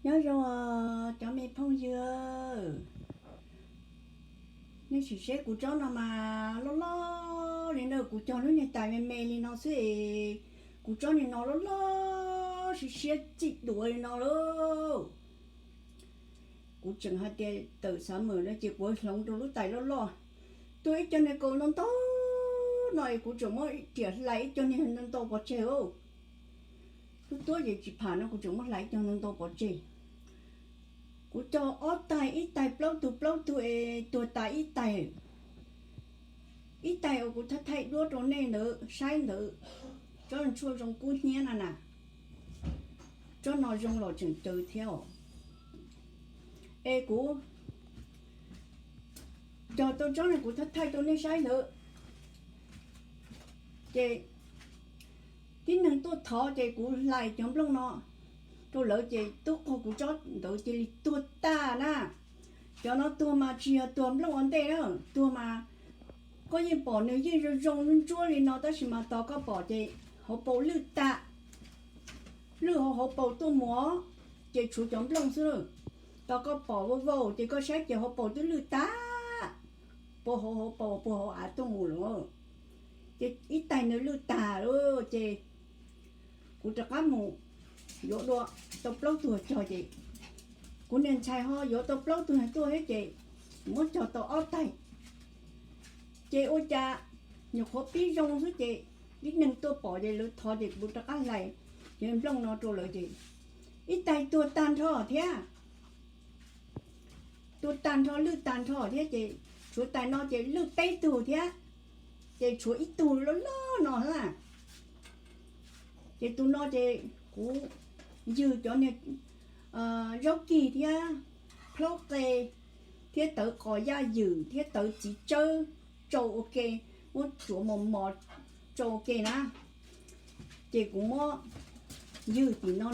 Nyob zoo cov me phooj ywg, nej sim seb kuv tsob no mas loj loj li no, kuv cog lub niag tais me me li no xwb es kuv tsob niag no loj loj siab siab txij duav li no lauj. Kuv tseem hais tias tawm xav mem no ces kuv hloov rau lub tais loj loj, tuaj ib co niag kaus ntau ntau no es kuv tseem muab riam hlais ib co niag ntau ntau pov tseg. Lub tuab ces tsis pham no kuv tseem muab hlais ib co ntau ntau pov tseg. Kuv cog ob tais, ib tais plaub tug plaub tug es tuag tas ib tais. Ib tais uas kuv thaij thaij duab rau nej ntawd saib ntawd, tsob tshuaj zoo kub hnyiab na na. Tsob no zoo los tseem caws thiab os. Es kuv cog tau tsob no kuv thaij thaij rau nej saib ntawd, ces tib neeg tuaj thov ces kuv hlais cov nplooj no rau lawv ces tub qaug kuv tsob ntawd cia li tuag tas na. Cov no tuag mas tsis yog tuag nplooj ua ntej na, tuag mas koj yeej pom nws yeej zoo zoo ntsuab li no tab sis mas tos koj pom ces hauv paus lwj tas, lwj hauv hauv paus tuaj mus ces tshuav cov nplooj xwb. Tos koj pom vau vau ces koj saib ces hauv paus twb lwj tas, puag hauv hauv paus puag hauv av tuaj mus lawm. Ces ib tais ntawd lwj tas lawm ces kuv rov qab mus yuav dua tau plaub tug cog ces kuv niag ntxhais ho yuav tau plaub tug tuaj thiab ces muab cog tau ob tais. Ces ua cas nyuam qhuav pib zoo xwb ces ib neeg tuaj pom ces lawv thov ces kuv rov qab hlais cov nplooj no rau lawv ces ib tais tuag tag nrho thiab, tuag tag nrho lwj tag nrho thiab ces tshuav tais no ces lwj peb tug thiab, ces tshuav ib tug loj loj no xwb. Ces tus no ces kuv ywg cov niag zaub kig thiab plaub qe thiab tawv qos yaj ywm thiab tawv txiv tsawb tsau ua ke, muab tsuav mos mos tsau ua ke na. Ces kuv muab ywg tim no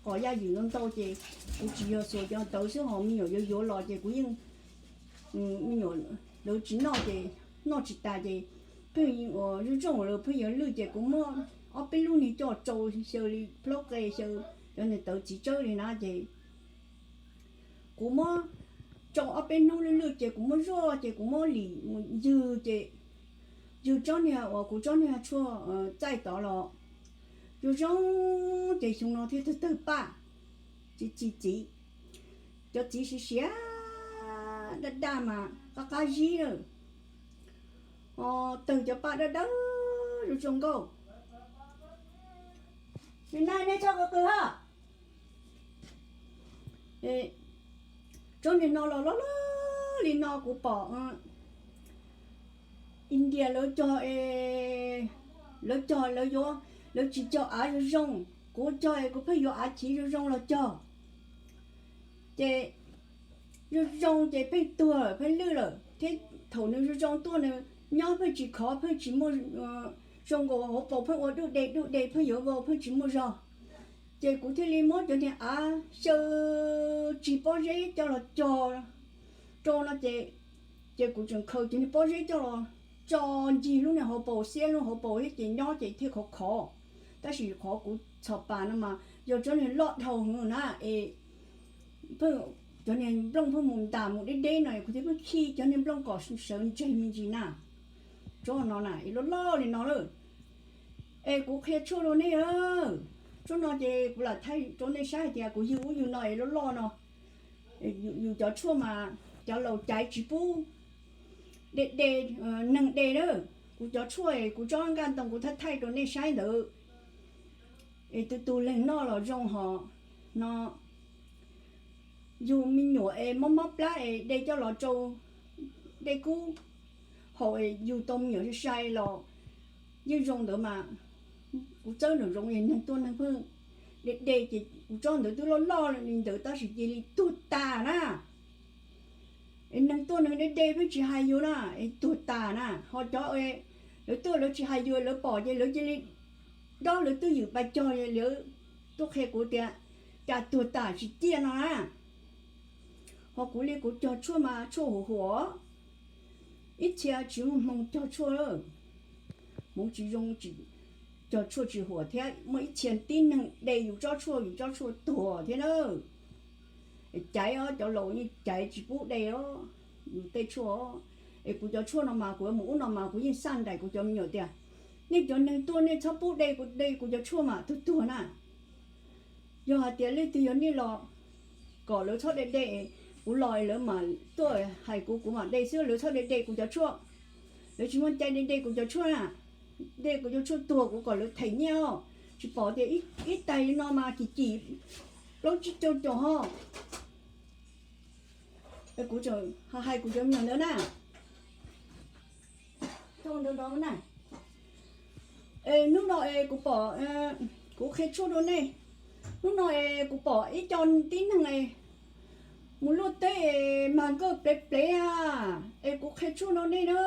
qos yaj ywm ntau ntau ces kuv tsis yog xuas cov tawv xwb ho me nyuam yuav yuav los ces kuv yeej, me nyuam lawv tsis noj ces noj tsis tas ces pheej ua zoo zoo lawv pheej yuav lwj ces kuv muab ob peb lub niag coj tsau xyaw li plaub qe xyaw cov niag tawv txiv tsawb li na ces kuv muab tsau ob peb hnub lwj lwj ces kuv muab zuaj ces kuv muab lim mus ywg ces ywg tsob niag uas kuv tsob niag tshuaj txaij tod los zoo zoo ces xyoo no thiaj tawg tawg paj tsis txi txiv. Cov txiv siav siav daj daj mas qab qab zib lawm, tawg cov paj dawb dawb zoo zoo nkauj. Nws na nej txhob qw qw ha. Tsob niag no los loj loj li no kuv pom India lawv cog, lawv cog lawv yuav, lawv tsis cog av zoo zoo, kuv cog es kuv pheej yuav av chiv zoo zoo los cog. Ces zoo zoo ces pheej tuag pheej lwj lawm thiab thaum nws zoo zoo tuaj nws nyob pheej tsis khov pheej tsis muaj zoo nkaus hauv paus pheej ua dub de dub de pheej yuav vau pheej tsis muaj zog. Ces kuv thiaj li muab cov niag av xyaw tsis pob zeb coj los cog rau no ces, ces kuv tseem khaws cov niag pob zeb coj los tso ncig lub niag hauv paus xiab lub hauv paus thiab ces nyob ces thiaj khov khov. Tab sis qhov kuv txhos pas no mas yog tsob niag loj dhau heev na es pheej cov niag nplooj pheej mus ntas mus deb deb no kuv thiaj pheej khi cov niag nplooj kom sawv ntseg me ntsis na. Tsob no na es loj loj li no lawm. Es kuv qhia tshuaj rau nej, tsob no ces kuv lam thaij rau nej saib hais tias kuv ywg ub ywg no es loj loj no. Yus cov tshuaj mas cov laus caiv tsis pub de de, neeg de na. Kuv cov tshuaj kuv tsob nkaj ntoo kuv thaij thaij rau nej saib ntawd es tus tus leeg noj los zoo hos no. Yus me nyuam es mob mob plab es de coj los rau dej kub haus es yus tau me nyuam sai sai los yeej zoo ntawd mas. Kuv txawb nraum zoov es neeg tuaj neeg pheej de de ces kuv tsob ntawd twb loj loj li ntawd tab sis cia li tuag tas na. Es neeg tuaj neeg de de pheej tsis hais yus na es tuag tas na. Ho cov lawv tuaj lawv tsis hais yus lawv pom ces lawv cia li dob lawv twj ywm pas cog lawv tuaj qhia kuv tias cas tuag tas tsis ciaj no na. Ho kuv li kuv cog tshuaj mas tshuaj huam huam, ib txhia tsis muaj hmoo cog tshuaj, hmoov tsis zoo, cog tshuaj tsis huam thiab muaj ib txhia tib neeg de yus tsob tshuaj yus tsob tshuaj tuag thiab nawb. Caiv os, cov laus yeej caiv tsis pub de os, yus tej tshuaj. Es kuv cov tshuaj no mas kuv yuav mus ub no mas kuv yeej xaj nraim kuv cov me nyuam tias, nej cov neeg tuaj nej txhob pub de kuv, de kuv cov tshuaj mas tuag tuag na. Yog hais tias leej twg yog nej los kom lawv txhob de de, kuv los lawv mam tuaj hais kuv, kuv mam de xwb, lawv txhob de de kuv cov tshuaj. Lawv tsis muaj cai de de kuv cov tshuaj na. De kuv cov tshuaj tuag kuv kom lawv them nyiaj os. Tsis pom tias ib tais li no mas kim kim plaub tsib caug caum ho. Kuv tseem hais kuv cov me nyuam ntawd na. Hnub no es kuv pom, kuv qhia tshuaj rau nej. Hnub no es kuv pom ib co tib neeg mus luaj teb es mag nkawj plev plev a, es kuv qhia tshuaj rau nej na.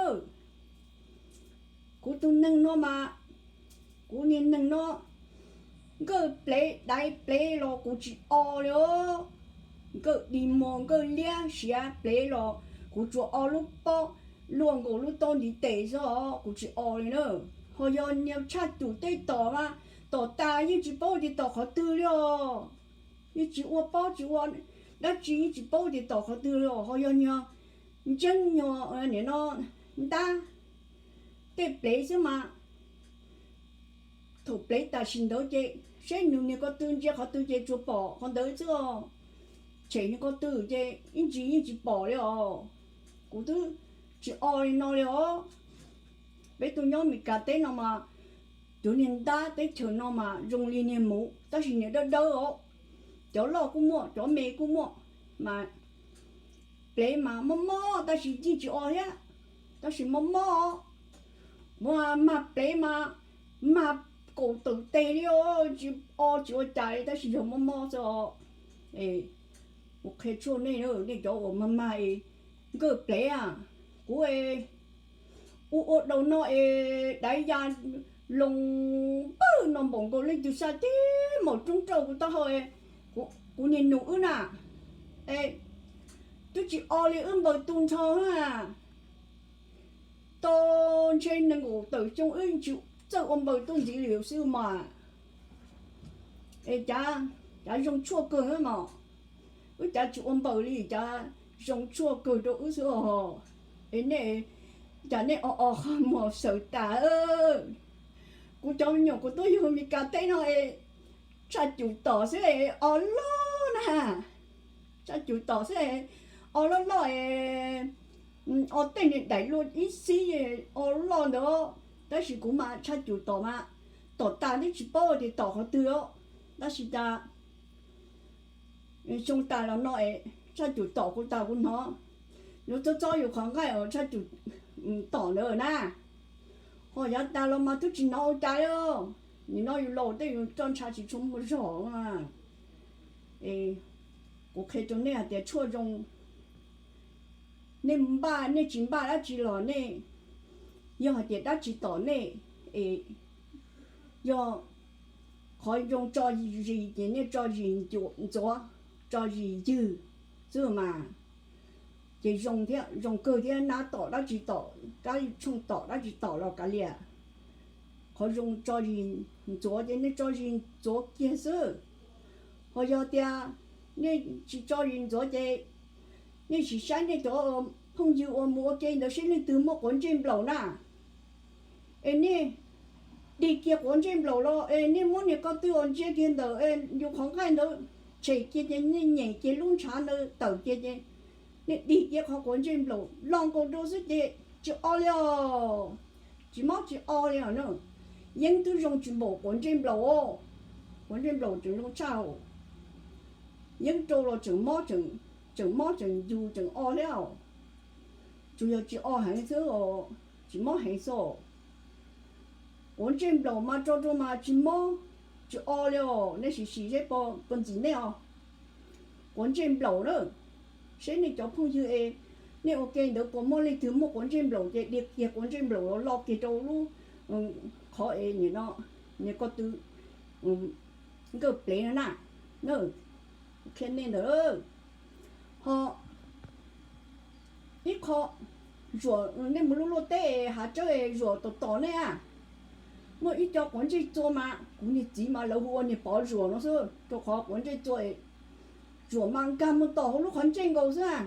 Kuv tus neeg no mas, kuv niag neeg no, nkawj plev daiv plev los kuv tsis o li os. Nkawj dig muag nkawj liab siav plev los kuv tsuas o lub pob luaj nkaus lub taub ntiv tes xwb os, kuv tsis o li na. Ho yog niag tshaj cum tej tom mas, tom tas yeej tsis paub tias tom qhov twg li os. Yeej tsis ua pob tsis ua dab tsi, yeej tsis paub tias tom qhov twg li os. Ho yog niag ntseeb nyuag nim no ntab tej plev xwb mas, thaum plev tam sim ntawd ces seb nws niag ko tw ntsia qhov twg ces tsuas pom qhov ntawd xwb os. Tshem niag ko tw ces ib ntsis yeej tsis pom li os. Kuv twb tsis o li no li os. Peb tuaj nyob Meskas teb no mas, cov niag ntab teb chaws no mas zoo li niag muv tab sis niag dawb dawb os. Cov loj kuj muaj, cov me kuj muaj, mas plev mas mob mob tab sis yeej tsis o thiab, tab sis mob mob. Muab mag plev mas mag kaum tawm teg li os, tsis o tsis ua cas li tab sis yog mob mob xwb os. Kuv qhia tshuaj nej, nej cov uas mag mag nkawj plev a, kuv ua ua daus no es daiv ya loo npawg no npaum nkaus leej twg saj tib maum roob rau kuv taub hau, kuv niag nus wb na, es twb tsis o li wb npaws tu nrho na. Tau ntshe nees nkaum tawm xyoo wb tsis txawj ua npaws tuaj ntxiv li xwb mas. Es cav, cav zoo tshuaj kawg mas, wb cav tsis ua npaws li cav zoo tshuaj kawg rau wb xwb os. Es nej, cas nej o o qhov muag xaws tas. Kuv cov me nyuam kuv tuaj yug Meskas teb no es tshaj cum tom xwb es o loj na, tshaj cum tom xwb es o loj loj es o tej niag daim luaj ib xib o loj ntawd, tab sis kuv mas tshaj cum tom mas tom tas twb tsis paub tias tom qhov twg os, tab sis tas xyoo tas los no es tshaj cum tom kuv tas kuv hnov yuav txob txob yus qhov nqaij os tshaj cum tom ntawd na. Ho yav tas los mas twb tsis hnov ua cas li, nim no yus laus tej yus roj ntsha tsis tshua muaj zog. Kuv qhia rau nej hais tias tshuaj zoo, nej npaj nej tsis npaj dab tsi los nej, yog hais tias dab tsi tom nej es yog qhov zoo tso zis ces nej tso zis ntxuav, tso zis ywg xwb mas, ces zoo thiab zoo kawg thiab, nab tom dab tsi tom, kab tshooj tom dab tsi tom los kav liam. Qhov zoo tso zis ntxuav ces nej tso zis ntxuav kiag xwb. Ho yog tias nej tsis tso zis ntxuav ces nej sim saib nej cov phooj ywg uas mus ua ke ntawd seb leej twg muaj quav ntsej nplaum na. Es nej dig kiag quav ntsej nplaum los es nej muab niag ko tw uas ntsia kiag ntawm yus qhov nqaij ntawd tshem kiag ces nej nyem kiag lub ntshav ntawd tawm kiag ces nej dig kiag qhov quav ntsej nplaum los nkaus rau xwb ces tsis o li os. Tsis mob tsis o li os na. Yeeb twb zoo tsis npaum quav ntsej nplaum. Quav ntsej nplaum tseem zoo tshaj. Yeeb rau los tseem mob, tseem mob tseem yus tseem o thiab. Tsuas yog tsis o heev xwb, tsis mob heev xwb. Quav ntsej nplaum mas tso rau mas tsis mob tsis o li os. Nej sim sim seb puas ntxim nej os. Quav ntsej nplaum na, seb nej cov phooj ywg es nej ua ke ntawd puas muaj leej twg muaj quav ntsej nplaum ces dig kiag quav ntsej nplaum los lo kiag rau lub qhov es nim no niag ko tw nkawj plev no na. Qhia nej ntawd. Ho ib qho, zuam, nej mus luaj luaj teb hav tsawb zuam tom tom nej a. Muaj ib co quav ntsej txua mas kuv niag txiv mas lawv hu ua niag pov zuam no xwb rau qhov quav ntsej txua Zuam mas nkag mus tom hauv lub qhov ntsej nkaus xwb.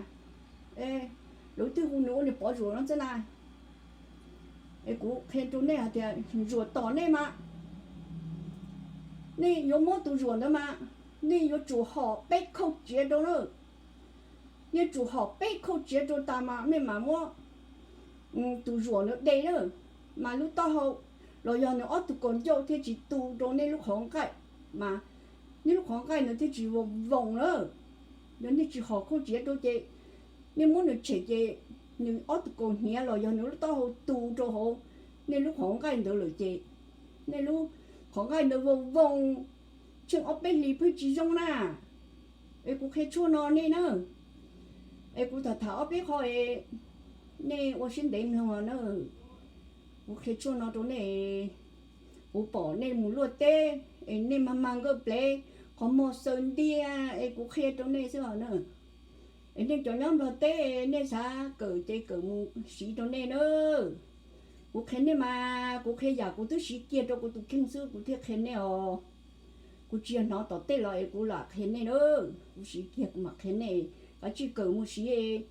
Lawv twb hu nws ua niag Pov Zuam no xwb na. Es kuv qhia rau nej hais tias Zuam tom nej mas, nej yuav muab tus Zuam ntawd mas, nej yuav tsum hom peb khauj tsiav rau na. Nej tsum hom peb khauj tsiav rau tas mas nej mam muab tus Zuam ntawd de na, mas lub taub hau los yog nws ob tug kaus ncauj thiaj tsis tu rau nej lub qhov nqaij, mas nej lub qhov nqaij ntawd thiaj tsis voos voos na. Yog nej tsis hom khauj tsiav rau ces nej muab nws tshem ces nws ob tug kaus hniav los yog nws lub taub hau tu rau hauv nej lub qhov nqaij ntawd lawm ces nej lub qhov nqaij ntawd voos voos tsheej ob peb hlis pheej tsis zoo na. Es kuv qhia tshuaj no nej na, es kuv tham tham ob peb qho es nej ua siab ntev mloog na. Kuv qhia tshuaj no rau nej, kuv pom nej mus luaj teb es nej mag mag nkawj plev, qhov muag xaws ntiag es kuv qhia rau nej xwb os na. Es nej cov nyob Nplog teb nej xav kawm ces kawm mus siv rau nej na. Kuv qhia nej mas kuv qhia yam kuv twb siv kiag rau kuv tus kheej xwb kuv thiaj qhia nej os. Kuv tsis yog hnov tom tej los es kuv lam qhia nej na. Kuv siv kiag kuv mam qhia nej, kav tsij kawm mus siv.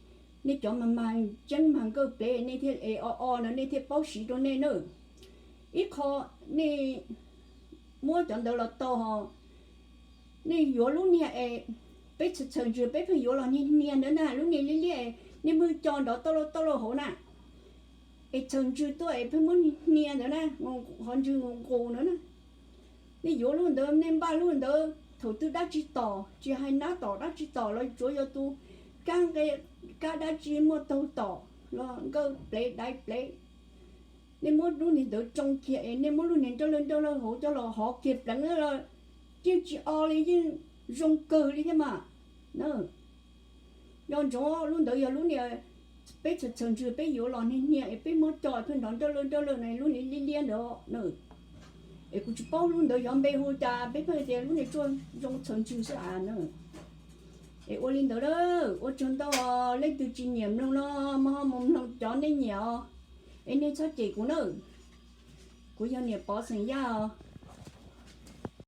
Nej cov mag mag tseeb mag nkawj plev nej thiaj es o o no nej thiaj paub siv rau nej na. Ib qho nej muab cov ntawd los tau hos, nej yuav lub niag es peb txhaws ntswg peb pheej yuav los niag hnia ntawd na, lub niag liab liab nej muab co nrov tauj lauj tauj lauj hauv na, es txhaws ntswg tuaj es pheej muab niag hnia ntawd na, qhov ntswg nqus nqus ntawd na. Nej yuav lub ntawd, nej npaj lub ntawd thaum twg dab tsi tom, tsis hais nab tom dab tsi tom los tsuav yog tus kab nqe, kab dab tsi muaj taug tom los nkawj plev daiv plev, nej muab lub niag ntawd tsoo kiag es nej muab lub niag nrauj lawj nrauj lawj hauv coj los hov kiag pleev los yeej tsis o li, yeej zoo kawg li thiab mas. Nco ntsoov lub ntawd yog lub niag peb txhaws ntswg peb yuav los niag hnia es peb muab co pheej nrov nrauj lawj nrauj lawj na, lub niag liab liab ntawd na. Es kuv tsis paub lub ntawd yog npe hu cas, peb pheej tias lub niag tsuag zoo txhaws ntswg xwb a na. Es ua li ntawd a, ua tsaug ntau. Leej twg tsis nyiam mloog no mas ho mus mloog cov nej nyiam os. Es nej txhob cem kuv na. Kuv yog niam Pov xeem Yaj os.